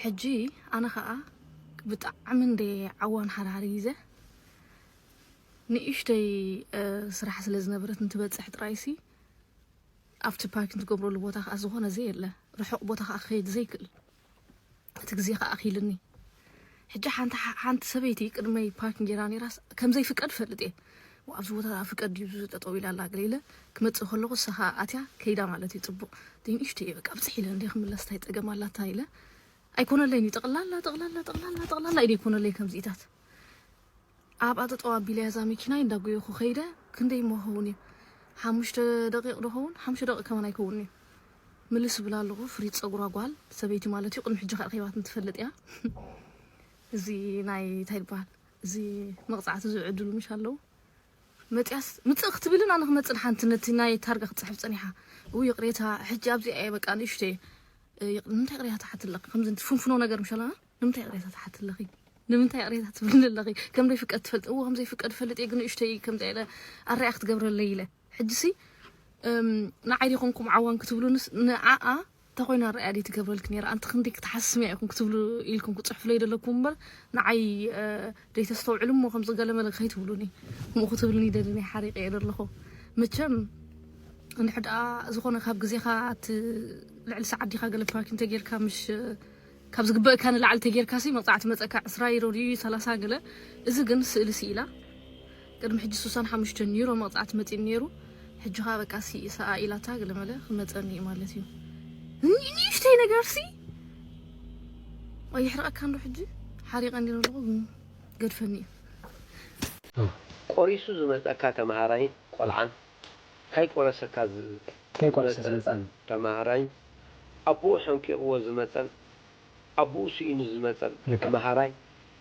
ሕጂ ኣነ ከዓ ብጣዕሚ እንደ ዓዋን ሓርሓር ይዘ ንእሽተይ ስራሕ ስለ ዝነበረት ንትበፅሕ ጥራይሲ ኣብቲ ፓርኪንግ ትገብረሉ ቦታ ከዓ ዝኾነ ዘየለ፣ ርሑቕ ቦታ ከዓ ክኸይድ ዘይክእል፣ እቲ ግዜ ከዓ ኣኺልኒ። ሕጂ ሓንቲ ሓንቲ ሰበይቲ ቅድመይ ፓርኪንግ ጌራ ነይራስ ከም ዘይፍቀድ ፈልጥ እየ። "ዋ፣ ኣብዚ ቦታ ፍቀድ ድዩ ጠጠው ኢላ ኣላ?" ገለ ኢለ ክመፅእ ከለኹ ንሳ ከዓ ኣትያ ከይዳ ማለት እዩ። ፅቡቕ፣ ንእሽተይ እየ በቃ ብፅሕ ኢለ እንደ ክምለስ እንታይ ፀገም ኣላታ ኢለ፣ ኣይኮነለይን እዩ። ጠቕላላ ጠቕላላ ጠቕላላ ጠቕላላ ኢደ ኣይኮነለይ ከምዚኢታት ኣብኣ ጠጠው ኣቢለ እዛ መኪናይ እንዳጎየኹ ከይደ። ክንደይ እሞ ክኸውን እዩ? ሓሙሽተ ደቂቕ ዶ ኸውን? ሓሙሽተ ደቂቕ ከማን ኣይከውንን እዩ። ምልስ እብል ኣለኹ። ፍሪት ጸጉራ ጓል ሰበይቲ ማለት እዩ። ቅድሚ ሕጂ ከኣ ረኺባትኒ ትፈልጥ እያ። እዚ ናይ እንታይ ይበሃል? እዚ መቕጻዕቲ ዝውዕድሉ ምሽ ኣለዉ። መጽያስ ምጽእ ክትብልን ኣነ ክመጽእ ንሓንቲ ነቲ ናይ ታርጋ ክትጽሕፍ ጸኒሓ። እው ይቕሬታ፣ ሕጂ ኣብዚኣ እየ በቃ ንእሽተይ። እ፣ ይቕ-፣ ንምንታይ ይቕሬታ ትሓትለኺ? ከምዚ ትፍንፍኖ ነገር ምሽ ኣለና? ንምንታይ ይቕሬታ ትሓትለኺ? ንምንታይ ይቕሬታ ትብልኒ ኣለኺ? ከም ዘይፍቀድ ትፈልጥ? እዎ፣ ከም ዘይፍቀድ ፈልጥ እየ፣ ግን ንእሽተይ ከምዚ ኢለ ኣረኣያ ክትገብረለይ ኢለ። ሕጂሲ፣ እም፣ ንዓይ ዲኹም ከምኡ ዓዋን ክትብሉንስ፣ ንዓኣ እንተኾይና ኣረኣያ ደይ ትገብረልኪ ነይራ? ኣንቲ ክንደይ ክትሓስምያ ኢኹም ክትብሉ ኢልኩም ክትጽሕፉለይ ደለኩም እምበር፣ ንዓይ፣ እ፣ ደይ ተስተውዕሉ እሞ ከምዚ ገለ መለ ከይትብሉኒ። ከምኡ ክትብሉኒ ደሊ ናይ ሓሪቀ እየ ደለኹ። መቸም፣ እንድሕር ደኣ ዝኾነ ካብ ግዜኻ እቲ ልዕሊ ሰዓት ዲኻ ገለ ፓርኪ እንተጌርካ፣ ምሽ ካብ ዝግበእካ ንላዕሊ ተጌርካሲ መቕጻዕቲ መጸካ ዕስራ ዩሮ ድዩ ሰላሳ ገለ። እዚ ግን ስእሊ ስኢላ። ቅድሚ ሕጂ ስሳን ሓሙሽተን ዩሮ መቕጻዕቲ መጺኡ ነይሩ። ሕጂ ኸኣ በቃ ሲ-፣ ሰኣ ኢላታ ገለ መለ ክመጸኒ እዩ ማለት እዩ። ኒ-፣ ንእሽተይ ነገርሲ ኣየሕርቐካን ዶ ሕጂ? ሓሪቐ እንዲነ ኣለኹ፣ ግን ገድፈኒ እዩ። ቆሪሱ ዝመጸካ ተመሃራይን ቆልዓን፣ ካይቆረሰካ ዝ-፣ ከይቆረሰ ዝመጸ ዝመጸን። ተመሃራይ፣ ኣቦኡ ሸንቂቕዎ ዝመጸን ኣቦኡ ስኢኑ ዝመጸን ልክዕ። ተመሃራይ፣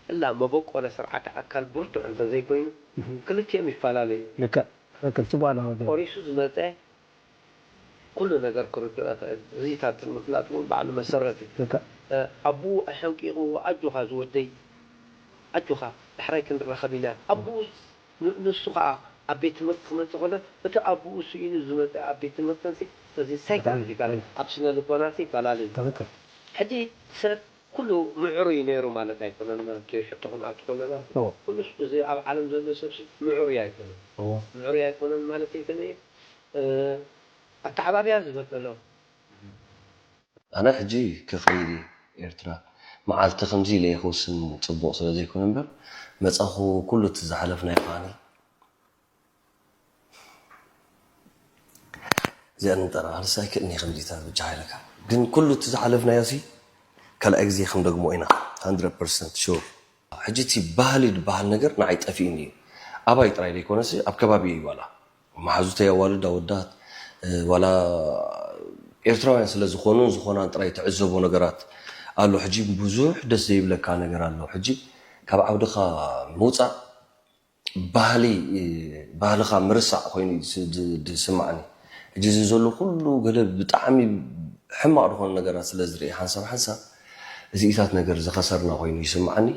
እላ መበቆለ ስርዓተ ኣካል ብርቱዕ እንተዘይኮይኑ፣ እህ። ክልቲኦም ይፈላለዩ። ልክዕ፣ ትክክል፣ ጽቡቕ ኣለኻ ወዲ። ቆሪሱ ዝመጸ ኩሉ ነገር ክርድኦ ይኽእል። እዚታት ንምፍላጥ እውን ባዕሉ መሰረት እዩ። ልክዕ። እ፣ ኣቦኡ ኣሸንቂቕዎ፣ "ኣጆኻ ዝወደይ፣ ኣጆኻ፣ ዳሕራይ ክንራኸብ ኢና." ኣቦኡ ን-፣ ንሱ ኸዓ ኣብ ቤት ትምህርቲ ክመጽእ ከሎ፣ እቲ ኣቦኡ ስኢኑ ዝመጸ ኣብ ቤት ትምህርቲ እዚ እንታይ ብጣዕሚ ይባላል? ኣብ ስነ ልቦና እዚ ይባላል እዩ። ትክክል። ሕጂ ሰብ ኩሉ ምዕሩይ ነይሩ ማለት ኣይኮነን፣ ማለት እዩ። ሕቶኹም ኣብቲ ከለና እዎ። ኩሉ እዚ ኣብ ዓለም ዘሎ ሰብ ሲ ምዕሩይ ኣይኮነን። እዎ። ምዕሩይ ኣይኮነን ማለት ኣይኮነን። እ፣ ኣተዓባብያ ዝበደሎ። ኣነ ሕጂ ክኸይድ እየ ኤርትራ። መዓልቲ ከምዚ ኢለ ክውስን ጽቡቕ ስለ ዘይኮነ እምበር፣ መጻኹ ኩሉ እቲ ዝሓለፍናዮ ከዓኒ እዚኣ ንጠራ፣ ኣነስ ኣይክእልን እየ ከምዚታት ብቻ ሓይለካ። ግን ኩሉ እቲ ዝሓለፍናዮ ሲ ካልኣይ ግዜ ክንደግሞ ኢና፣ ሃንድረድ ፐርሰንት ሹር። ሕጂ እቲ ባህሊ ዝበሃል ነገር ንዓይ ጠፊእኒ እዩ። ኣባይ ጥራይ ዘይኮነሲ ኣብ ከባቢ እዩ ዋላ። መሓዙተይ ኣዋልድ ኣወዳት፣ እ፣ ዋላ ኤርትራውያን ስለ ዝኾኑን ዝኾናን ጥራይ ትዕዘቦ ነገራት ኣሎ። ሕጂ ብዙሕ ደስ ዘይብለካ ነገር ኣሎ። ሕጂ ካብ ዓውድኻ ምውጻእ ባህሊ፣ ባህልኻ ምርሳዕ ኮይኑ እዩ ዝ-፣ ዝ-፣ ዝስማዓኒ። ሕጂ እዚ ዘሎ ኩሉ ገለ ብጣዕሚ ሕማቕ ዝኾኑ ነገራት ስለ ዝርኢ ሓንሳብ ሓንሳብ እዚኢታት ነገር ዝኸሰርና ኮይኑ ይስማዓኒ።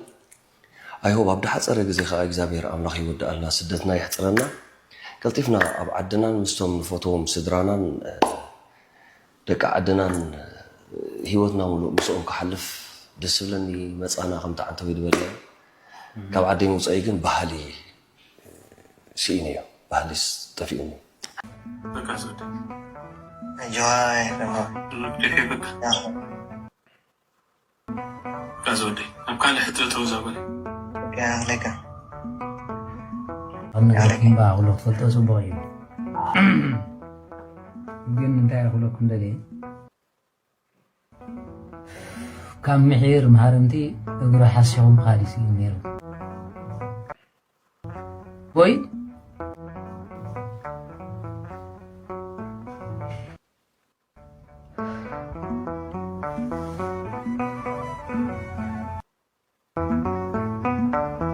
I hope ኣብ ዝሓጸረ ግዜ ከኣ እግዚኣብሔር ኣምላኽ ይወድኣልና፣ ስደትና የሕጽረና። ቀልጢፍና ኣብ ዓድናን ምስቶም ንፈትዎም ስድራናን፣ እ፣ ደቂ ዓድናን ህይወትና ሙሉእ ምስኦም ክሓልፍ ደስ ዝብለኒ። መጻና ከምቲ ዓንተወይ ዝበለ፣ ካብ ዓደይ ምውጻኢ ግን ባህሊ ስኢነዮ፣ ባህሊስ ጠፊኡኒ። በቃ ዝወደ ኣጆኻ ይሕረኖ። ልክዕ በቃ። ያ። በቃ ዝወደ። ኣብ ካልእ ሕቶ ተውዛ በለ። ያ፣ ለካ። ኣብ ነገር ያ፣ ለካ። እምባ ኩሉ ክትፈልጦ ጽቡቕ እዩ። ግን እንታይ ክብለኩም ደልየ፣ ካብ ምሒር መሃርምቲ እግሩ ሓሲኹም ምኻድ እዩ ስኢኑ ነይሩ። ወይ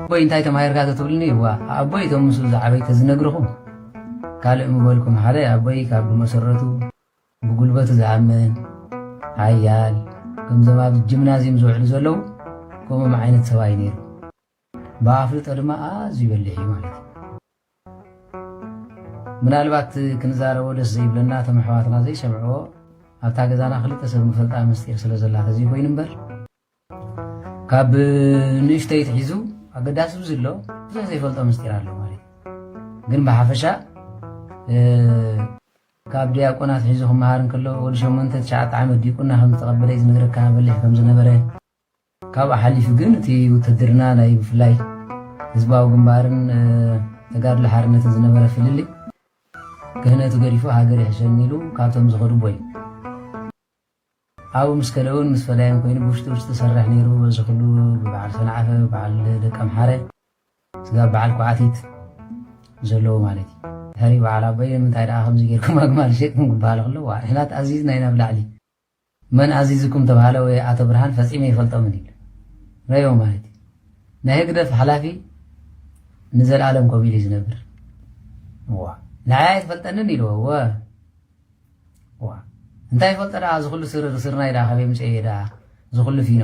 ኣቦይ እንታይ ተማሂርካ ተትብልኒ፣ እዋ ኣቦይ እቶም ምስኡ ዝዓበዩ ተዝነግርኹም። ካልእ ምበልኩም፣ ሓደ ኣቦይ ካብ ብመሰረቱ ብጉልበቱ ዝኣምን፣ ሓያል፣ ከምዞም ኣብ ጂምናዝየም ዝውዕሉ ዘለዉ፣ ከምኦም ዓይነት ሰብኣይ ነይሩ። ብኣፍልጦ ድማ ኣዝዩ በሊሕ እዩ ማለት እዩ። ምናልባት ክንዛረቦ ደስ ዘይብለና፣ እቶም ኣሕዋትና ዘይሰምዕዎ፣ ኣብታ ገዛና ክልተ ሰብ ንፈልጣ ምስጢር ስለ ዘላ ተዘይኮይኑ እምበር፣ ካብ ንእሽተይ ትሒዙ ኣገዳሲ ብዙ ኣሎ፣ ብዙሕ ዘይፈልጦ ምስጢር ኣሎ ማለት እዩ። ግን ብሓፈሻ፣ እ፣ ካብ ዲያቆናት ሒዙ ክመሃር እንከሎ፣ ወዲ ሸሞንተ ትሽዓተ ዓመት ዲቁና ከም ዝተቐበለ እዩ ዝነግረካ፣ በሊሕ ከም ዝነበረ። ካብኡ ሓሊፉ ግን እቲ ውትድርና ናይ ብፍላይ ህዝባዊ ግንባርን፣ እ፣ ተጋድሎ ሓርነትን ዝነበረ ፍልልይ፣ ክህነቱ ገዲፉ ሃገር ይሕሸኒ ኢሉ ካብቶም ዝኸዱ ኣቦ እዩ። ኣብኡ ምስ ከደ እውን ምስ ፈዳይን ኮይኑ ብውሽጢ ውሽጢ ዝሰርሕ ነይሩ። በዚ ኩሉ ብበዓል ሰንዓፈ፣ ብበዓል ደቀምሓረ፣ ስጋብ በዓል ኳዕቲት ዘለዎ ማለት እዩ። ድሕሪ በዓል ኣቦይ ንምንታይ ደኣ ከምዚ ጌርኩም ኣግማል ሸይጥኩም ክበሃል ከሎ፣ ዋ፣ ንሕና ተኣዚዝና ኢና ብላዕሊ። መን ኣዚዝኩም ተባሃለ ወይ ኣቶ ብርሃን ፈጺመ ይፈልጦምን ኢሉ። ረዮ ማለት እዩ። ናይ ህግደፍ ሓላፊ ንዘለኣለም ከምኡ ኢሉ እዩ ዝነብር። ዋ፣ ንዓይ ኣይትፈልጠንን ኢልዎ። ወ፣ ዋ፣ እንታይ ይፈልጠ ደኣ፣ እዚ ኩሉ ስር-፣ ስርናይ ደኣ ካበይ ምጽኤ ደኣ፣ እዚ ኩሉ ፊኖ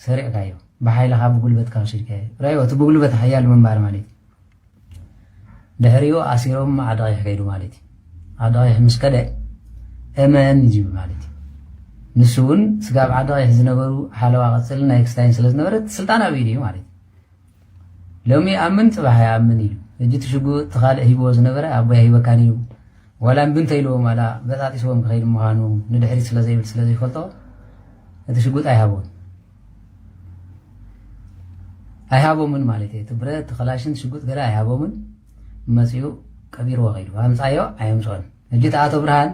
ሰሪቕካዮ፣ ብሓይልኻ ብጉልበትካ ወሲድካዮ። ረዮ፣ እቲ ብጉልበት ሓያል ምንባር ማለት እዩ። ድሕሪኡ ኣሲሮም ዓዲ ቀይሕ ከይዱ ማለት እዩ። ዓዲ ቀይሕ ምስ ከደ፣ እመን እዩ ዝብል ማለት እዩ። ንሱ እውን ስጋብ ዓዲ ቀይሕ ዝነበሩ ሓለዋ ቀጽልን ናይ ክስታይን ስለ ዝነበረ፣ እቲ ስልጣን ኣብ ኢዱ እዩ ማለት እዩ። ሎሚ ኣምን ጽባሕ ኣይኣምን ኢሉ። ሕጂ እቲ ሽጉጥ እቲ ካልእ ሂብዎ ዝነበረ፣ ኣቦይ ኣይህበካን እዩ። ዋላ እምቢ እንተኢልዎም፣ ዋላ በጣጢስዎም ክኸይድ ምዃኑ ንድሕሪት ስለ ዘይብል፣ ስለ ዘይፈልጦ፣ እቲ ሽጉጥ ኣይሃቦን። ኣይሃቦምን ማለት እዩ። እቲ ብረት፣ እቲ ከላሽን ሽጉጥ ገለ ኣይሃቦምን። መጺኡ ቀቢርዎ ከይዱ። ኣምጻዮ ኣየምጽኦን። ሕጂ እቲ ኣቶ ብርሃን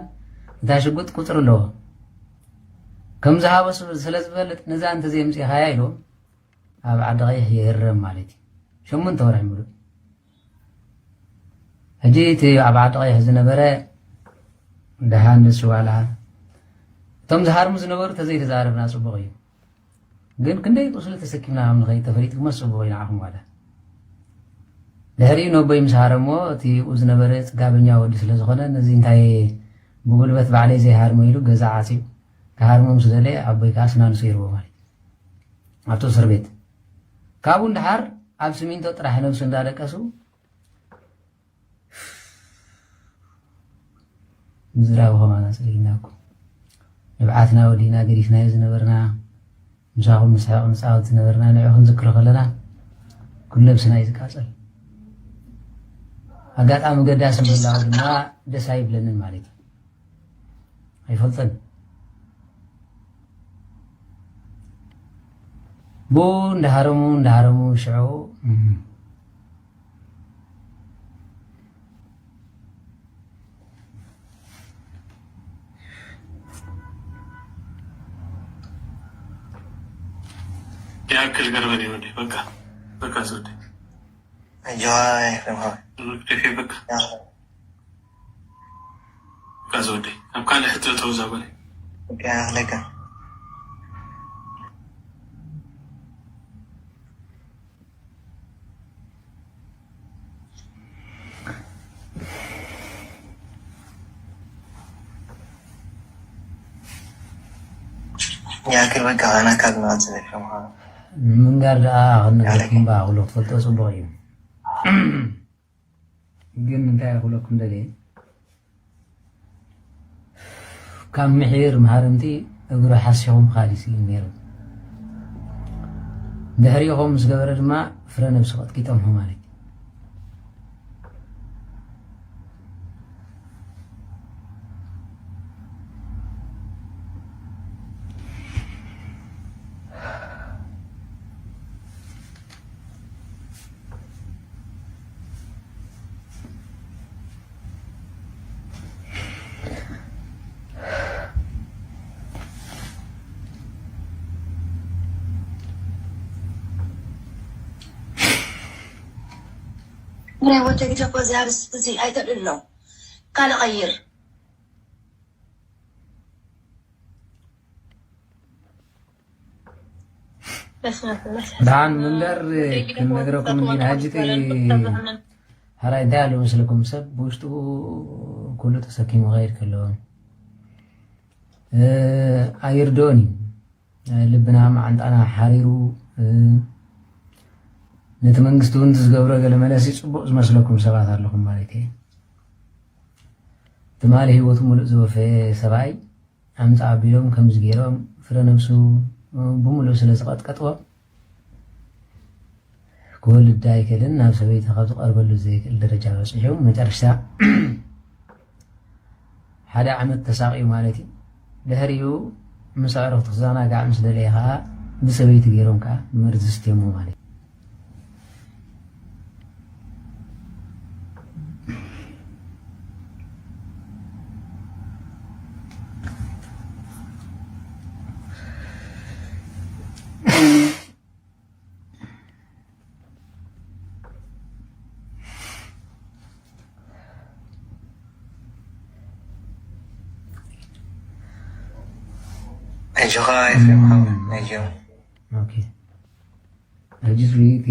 እታ ሽጉጥ ቁጽሪ ኣለዎ። ከም ዝሃቦ ስብ-፣ ስለ ዝፈልጥ፣ ነዛ እንተዘየምጺኻያ ኢልዎም ኣብ ዓዲ ቀይሕ ይህረም ማለት እዩ። ሸሞንተ ወርሒ ምሉእ። ሕጂ እቲ ኣብ ዓዲ ቀይሕ ዝነበረ ደሃን ንሱ ዋላ እቶም ዝሃርሙ ዝነበሩ ተዘይተዛረብና ጽቡቕ እዩ። ግን ክንደይ ቁስሊ ተሰኪምና ከም ንኸይድ ተፈሊጥኩሞ ጽቡቕ እዩ ንዓኹም ዋላ። ድሕሪኡ ነቦይ ምስ ሃረሞ እቲ ብኡ ዝነበረ ጽጋበኛ ወዲ ስለ ዝኾነ ነዚ እንታይ ብጉልበት ባዕለይ ዘይሃርሞ ኢሉ ገዛ ዓጽዩ ክሃርሞ ምስ ደለየ ኣቦይ ከኣ ስናኑ ሰይርዎ ማለት እዩ። ኣብቲ እስር ቤት። ካብኡ ንደሓር ኣብ ስሚንቶ ጥራሕ ነብሱ እንዳደቀሱ ምዝራብ ከማና ጸሊእና እኮ። ንብዓትና ወዲእና ገዲፍናዮ ዝነበርና፣ ምሳኹም ንስሕቕ ንጻወት ዝነበርና፣ ንዑ ክንዝክሮ ከለና፣ ኩሉ ነብስና እዩ ዝቃጸል። ኣጋጣሚ ገዳሲ ምህላው ድማ ደስ ኣይብለንን ማለት እዩ። ኣይፈልጥን። ብኡ እንዳሃረሙ፣ እንዳሃረሙ ሽዑ፣ እም፣ ይኣክል ገርበን እዩ ወዲ። በቃ፣ በቃ ዝወዲ። ኣጆኻ ኤፍሬም ሓወይ። ደፊ በቃ። ይኣክል። በቃ ዝወዲ። ኣብ ካልእ ሕቶ ጠውዛ በለ። በቃ ይኣክለካ። ይኣክል በቃ፣ ኣና ካብ ንቐጽል ኤፍሬም ሓወይ። ንምንጋር ደኣ ክንነግረኩም እምባ፣ ኩሉ ክትፈልጦ ጽቡቕ እዩ። ግን እንታይ ክብለኩም ደልየ፣ ካብ ምሒር መሃርምቲ እግሩ ሓሲኹም ካሊስ እዩ ነይሩ። ድሕሪኡ ከምኡ ምስ ገበረ ድማ ፍረ ነብሱ ቀጥቂጦም ማለት እዩ። ናይ ወዲ ግደፎ እዚ ኣርእስቲ እዚ ኣይተልዕሎ። ካልእ ቀይር። ደሓን ምንበር ክንነግረኩም ኢና። ሕጂ እቲ ሕራይ እንታይ ኣሎ መስለኩም? ሰብ ብውሽጡ ኩሉ ተሰኪሙ ክኸይድ ከሎ፣ እ፣ ኣይርድኦን እዩ። ልብና መዓንጣና ሓሪሩ፣ እ፣ ነቲ መንግስቲ እውን ዝገብሮ ገለ መለሲ ጽቡቕ ዝመስለኩም ሰባት ኣለኹም ማለት እየ። ትማሊ ህይወቱ ሙሉእ ዝወፈየ ሰብኣይ ኣምጻ ኣቢሎም ከምዚ ገይሮም ፍረ ነብሱ ብሙሉእ ስለ ዝቐጥቀጥዎ ክወልድ ኣይክእልን፣ ናብ ሰበይቲ ካብ ዝቐርበሉ ዘይክእል ደረጃ በጺሑ። መጨረሽታ ሓደ ዓመት ተሳቕዩ ማለት እዩ። ድሕሪኡ ምስ ኣዕሩኽቱ ክዘናጋዕ ምስ ደለየ ኸዓ ብሰበይቲ ገይሮም ከዓ መርዚ ስትየሞ ማለት እዩ። ኣጆኻ ኤፍሬም ሓወይ፣ ኣጆ። ኦኬ። ሕጂ እቲ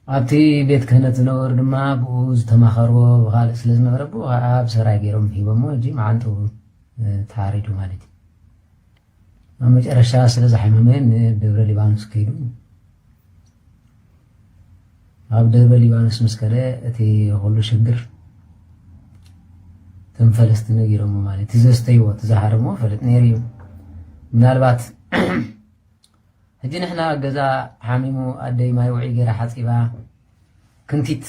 ኣብቲ ቤት ክህነት ዝነበሩ ድማ ብኡ ዝተማኸርዎ ብኻልእ ስለ ዝነበረ ብኡ ከዓ ብሰራይ ገይሮም ሂቦሞ። ሕጂ መዓንጥኡ ተሓሪዱ ማለት እዩ። ኣብ መጨረሻ ስለ ዝሓመመ ንደብረ ሊባኖስ ከይዱ። ኣብ ደብረ ሊባኖስ ምስ ከደ እቲ ኩሉ ሽግር እቶም ፈለስቲ ነጊሮሞ ማለት እዩ። እቲ ዘስተይዎ እቲ ዝሃረሞ ፈልጥ ነይሩ እዩ። ምናልባት ሕጂ ንሕና ኣብ ገዛ ሓሚሙ ኣደይ ማይ ውዑይ ገይራ ሓፂባ ክንቲት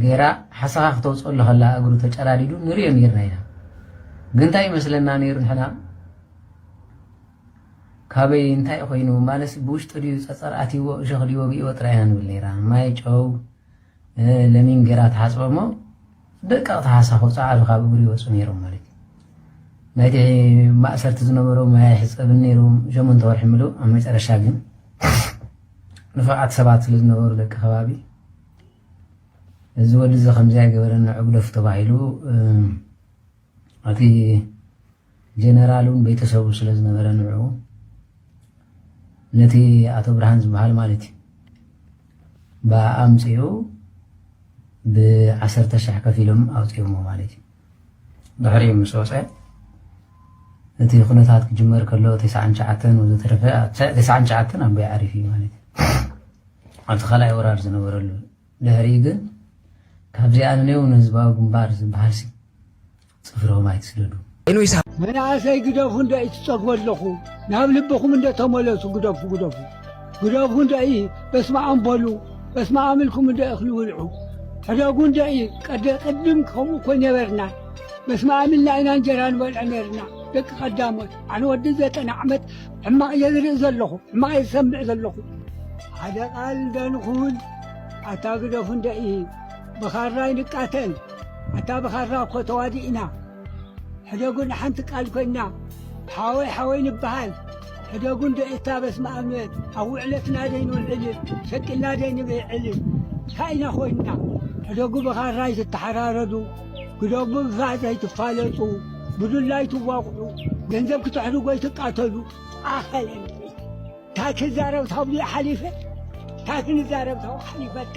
ገይራ ሓሳኻ ክተውፅኣሉ ከላ እግሩ ተጨራዲዱ ንሪኦ ነይርና ኢና። ግን እንታይ ይመስለና ነይሩ ንሕና ካበይ እንታይ ኮይኑ ማለትስ ብውሽጡ ድዩ ፀፀር ኣትይዎ እሾኽ ድዩ ወጊእዎ ጥራይ ኢና ንብል ነይራ። ማይ ጨው ለሚን ገይራ ትሓፅቦ እሞ ደቀቕቲ ሓሳ ከውፅኣሉ ካብ እግሩ ይወፁ ነይሮም ማለት እዩ። ናይቲ ማእሰርቲ ዝነበሩ ማይ ኣይሕፀብን ነይሩ ሸሞንተ ወርሒ ምሉእ። ኣብ መጨረሻ ግን ንፉዓት ሰባት ስለ ዝነበሩ ደቂ ከባቢ እዚ ወዲ እዚ ከምዚ ኣይገበረን ንዑ ግደፉ ተባሂሉ እቲ ጀነራል እውን ቤተሰቡ ስለ ዝነበረ ንዑ ነቲ ኣቶ ብርሃን ዝበሃል ማለት እዩ ብኣምፅኡ ብዓሰርተ ሸሕ ከፊሎም ኣውፅኦሞ ማለት እዩ። ድሕሪኡ ምስ ወፀ እቲ ኩነታት ክጅመር ከሎ ተስዓን ትሽዓተን ወዘተረፈ ተስዓን ትሽዓተን ኣቦይ ዓሪፍ እዩ ማለት እዩ። ኣብቲ ካልኣይ ወራር ዝነበረሉ ድሕሪኡ ግን ካብዚኣ ንኔው ንህዝባዊ ግንባር ዝበሃል ሲ ፅፍርኹም ኣይትስደዱ። መናእሰይ ግደፉ እንዶ እዩ ትፀግቦ ኣለኹ ናብ ልብኹም እንዶ ተመለሱ ግደፉ ግደፉ ግደፉ እንዶ እዩ በስመኣም በሉ በስመኣም ኢልኩም እንዶ እኽሊ ውልዑ ሕደጉ እንዶ እዩ ቀደ ቅድም ከምኡ እኮ ነበርና በስመኣም ኢልና ኢና እንጀራ ንበልዕ ነርና ደቂ ቀዳሞት ኣነ ወዲ ዘጠና ዓመት ሕማቕ እየ ዝርኢ ዘለኹ ሕማቕ እየ ዝሰምዕ ዘለኹ ሓደ ቃል እንዶ ንኹን ኣታ ግደፉ እንዶ እዩ ብኻራ ይንቃተል ኣታ ብኻራ እኮ ተዋዲእና ሕደጉ ንሓንቲ ቃል ኮይና ሓወይ ሓወይ ንበሃል ሕደጉ እንዶ እታ በስመኣም ኣብ ውዕለትና ዘይንውዕል ሸቂልና ዘይንብዕል ካኢና ኮይንና ሕደጉ ብኻራ ይትተሓራረዱ ግደጉ ብፋዕ ዘይትፋለጡ ብዱላ ይትዋቕዑ ገንዘብ ክትሕድጎ ይትቃተሉ ኣኸለ እንታይ ክዛረብ ታብሉ ሓሊፈ እንታይ ክንዛረብ ታው ሓሊፈካ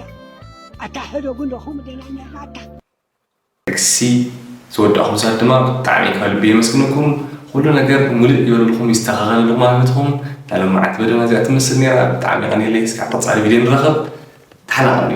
ኣታ ሕደጉ እንዶ ከምኡ ደና ነርና ኣታ ጥቅሲ ዝወዳእኹም ሰባት ድማ ብጣዕሚ ካብ ልቢ የመስግነኩም። ኩሉ ነገር ሙልእ ይበለልኩም ይስተኻኸለልኩም ኣብ ህይወትኩም። እታ ሎማዓንቲ መደብና እዚኣ ትመስል ነይራ። ብጣዕሚ የቐንየለይ። እስካብ ቀፃሊ ቪድዮ ንራኸብ። ተሓናቐሉ።